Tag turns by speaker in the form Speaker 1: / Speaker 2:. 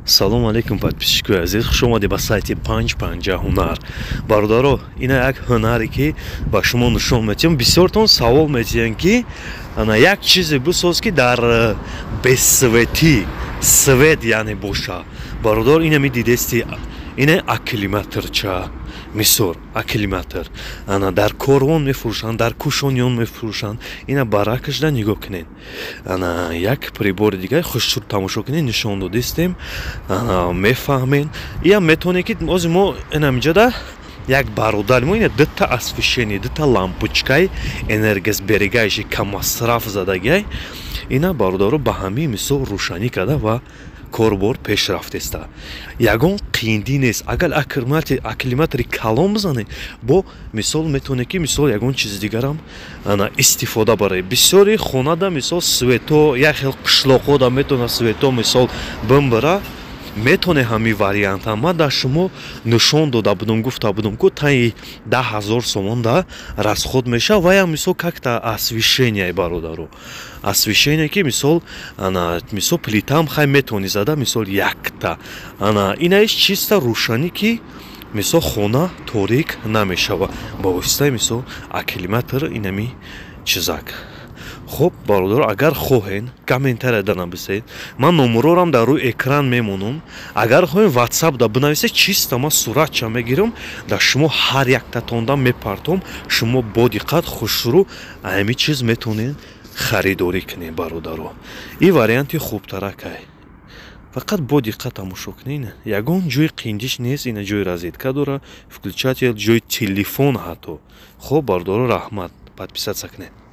Speaker 1: Салому алейкум, подписчикои азиз, хуш омадед ба сайти Панҷ Панҷа Ҳунар. Бародаро, ина як ҳунаре, ки ба шумо нишон метиҳам. Бисёртон савол метиҳанд, ки ана як чизе бисоз, ки дар без светӣ свет, яъне, боша. Бародар, инами дидести, ина акклиматорча, мисол, акклиматор ана дар Корвон мефурӯшанд, дар Кушониён мефурӯшанд. Ина баракашда нигоҳ кунед, ана як прибори дигар хушшур тамошо кунед, нишон додистем, мефаҳмед. Иам метавонед, ки ози мо инамиҷода як бародари мо ина дута освещение, дута лампочкаи энергосберегающий, каммасраф задагиай. Ина, бародаро, ба ҳамин мисол рӯшанӣ карда ва корбор пеш рафтеста, ягон қиндӣ нест. Агар акклиматори калон бизанед, бо мисол метавонед, ки мисол ягон чизи дигарам ана истифода баред. Бисёри хонада, мисол, свето як хел қишлоқода метавонад свето, мисол, бимбара, метавонед ҳамин варианта. Ман дар шумо нишон дода будум, гуфта будум, ку таи 10 000 сомон да расход мешавад. Ваям, мисол, как-то освещение, бародаро, освещение, ки мисол, ана, мисол, плитаам хай метавонӣ зада, мисол, якта ана инаиш чиста рӯшанӣ, ки мисол хона торик намешавад ба воситаи, мисол, акклиматор, инами чизак. Хуб, бародаро, агар хоҳед, комментарияда нависед, ман номерорам дар рӯи экран мемонам. Агар хоҳед, Ватсап да бинависед, чиста ман суратча мегирам, дар шумо ҳар яктатонда мепартом. Шумо бо диққат, хушрӯ ҳамин чиз метавонед харидорӣ кунед. Бародаро, ин варианти хубтаракай, фақат бо диққат тамошо кунед, ягон ҷои қиндиш нест. Ина ҷои розетка дора, включатель, ҷои телефон ҳатто. Хуб, бародаро, раҳмат, подписаться кунед.